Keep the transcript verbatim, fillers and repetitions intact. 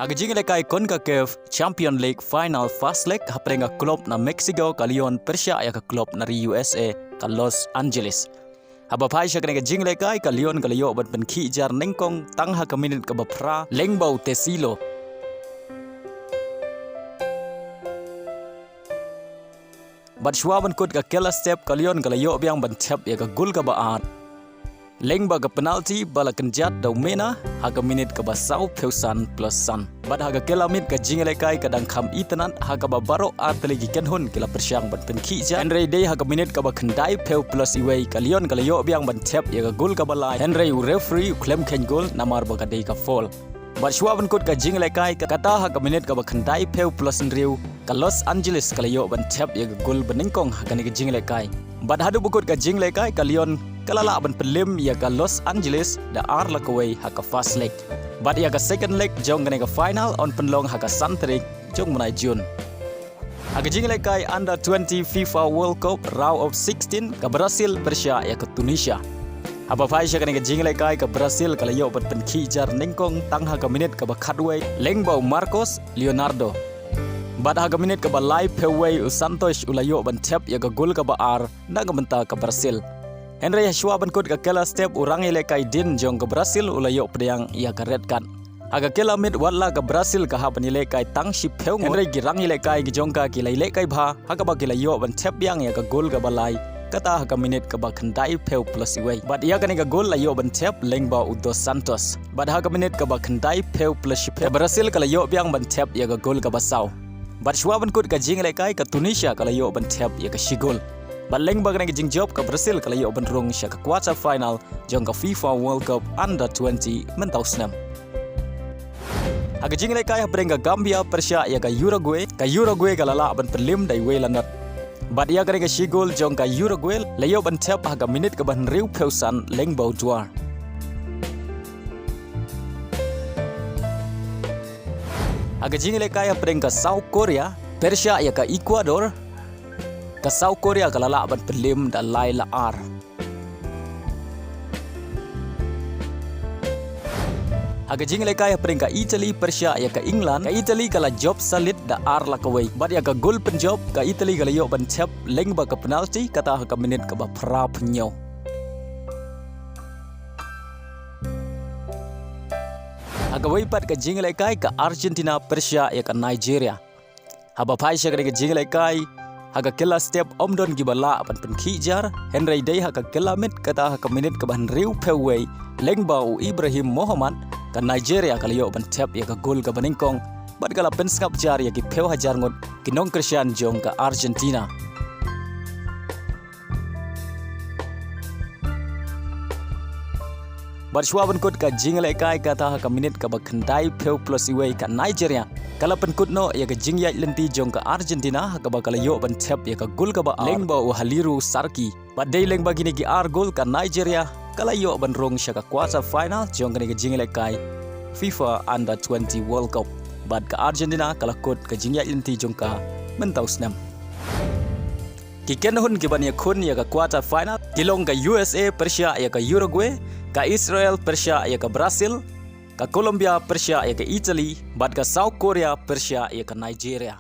Ha ka jingïalehkai CONCACAF Champion League final first leg, hapdeng ka club na Mexico ka Leon pyrshah ïa ka club na ri U S A ka Los Angeles. Haba phai sha kane ka jingïalehkai ka Leon ka la ïoh ban pynkhih jar nyngkong tang ha ka minit kaba phra lyngba u Tecillo. Bad shuwa ban kut ka kylla step ka Leon ka la ïoh biang ban thep ïa ka gol kaba ar lyngba ka penalty ba la kynjat da u Mena ha ka minit kaba saw phew san plus san. Bad ha ka kylla miet ka jingïalehkai ka dang kham itynnad ha kaba baroh artylli ki kynhun ki la pyrshang ban pynkhih jar. Hynrei dei ha ka minit kaba khyndai phew plus iwei ka Leon ka la ïoh biang ban thep ïa ka gol kaba lai. Hynrei u referee u khlem kheiñ gol namar ba ka dei ka foul. Bad shuwa ban kut ka jingïalehkai ka, kata ha ka minit kaba khyndai phew plus hynriew ka Los Angeles ka la ïoh ban thep ïa ka gol ba nyngkong ha kane ka jingïalehkai. Bad haduh ba kut ka jingïalehkai ka Leon ka la lah ban pynlem ïa ka Los Angeles da ar la kawei ha ka first leg. Bad ïa ka second leg jong kane ka final yn pynlong ha ka san tarik jong u bnai June. Ha ka jingïalehkai under twenty FIFA World Cup round of sixteen ka Brazil pyrshah ïa ka Tunisia. Haba phai sha kane ka jingïalehkai ka Brazil ka la ïoh ban pynkhih jar nyngkong tang ha ka minit kaba khatwei lyngba u Marcos Leonardo. Bad ha ka minit kaba lai phew wei u Santos u la ïoh ban thep ïa ka gol kaba ar na ka bynta ka Brazil. Hynrei ha shuwa ban kut ka kylla step u rangïalehkai dien jong ka Brazil u la ïoh pdiang ïa ka red card. Ha ka kylla miet wat la ka Brazil ka hap ban ïalehkai tang shiphew ngut, hynrei ki rangïalehkai ki jong ka ki la ïalehkai bha ha kaba ki la ïoh ban thep biang ïa ka gol kaba lai, kata ha ka minit kaba khyndai phew plus iwei. Bad ïa kane ka gol la ïoh ban thep lyngba u Dos Santos. Bad ha ka minit kaba khyndai phew plus shiphew ka Brazil ka la ïoh biang ban thep ïa ka gol kaba saw. Bad shuwa ban kut ka jingïalehkai ka Tunisia ka la ïoh ban thep ïa ka shi gol. Bad lyngba kane ka jingjop ka Brazil ka la ïoh ban rung sha ka quarter final jong ka FIFA World Cup under twenty mynta u snem. Ha ka jingïalehkai hapdeng ka Gambia pyrshah ïa ka Uruguay, ka Uruguay ka la lah ban pynlem da iwei la nod. Bad ïa kane ka shi gol jong ka Uruguay la ïoh ban thep ha ka minit kaba hynriew phew san lyngba u Duar. Ha ka jingïalehkai hapdeng ka South Korea pyrshah ïa ka Ecuador, ka South Korea ka la lah ban pynlem da lai la ar. Ha ka jingïalehkai hapdeng ka Italy pyrshah ïa ka England, ka Italy ka la jop salit da ar la kawei. Bad ïa ka gol pynjop ka Italy ka la ïoh ban thep lyngba ka penalty, kata ha ka minit kaba phra phew hynñiew. Ha kawei pat ka jingïalehkai ka Argentina pyrshah ïa ka Nigeria. Haba phai sha kane ka jingïalehkai ha ka kylla step ym don kiba lah ban pynkhih jar, hynrei dei ha ka kylla miet, kata ha ka minit kaba hynriew phew wei lyngba u Ibrahim Mohammed ka Nigeria ka la ïoh ban thep ïa ka gol kaba nyngkong bad ka la pynsngap jar ïa ki phew hajar ngut ki nongkyrshan jong ka Argentina. Bad shuwa ban kut ka jingïalehkai, kata ha ka minit kaba khyndai phew plus iwei ka Nigeria ka la pynkut noh ïa ka jingïaid lynti jong ka Argentina ha kaba ka la ïoh ban thep ïa ka gol kaba ar lyngba u Haliru Sarki. Bad dei lyngba kine ki ar gol ka Nigeria ka la ïoh ban rung sha ka quarter final jong kane ka jingïalehkai FIFA Under twenty World Cup. Bad ka Argentina ka la kut ka jingïaid lynti jong ka mynta u snem. Ki kynhun kiban ïakhun ïa ka quarter final ki long ka U S A pyrshah ïa ka Uruguay, ka Israel pyrshah ïa ka Brazil, ka Colombia pyrshah ïa ka Italy, bad ka South Korea pyrshah ïa ka Nigeria.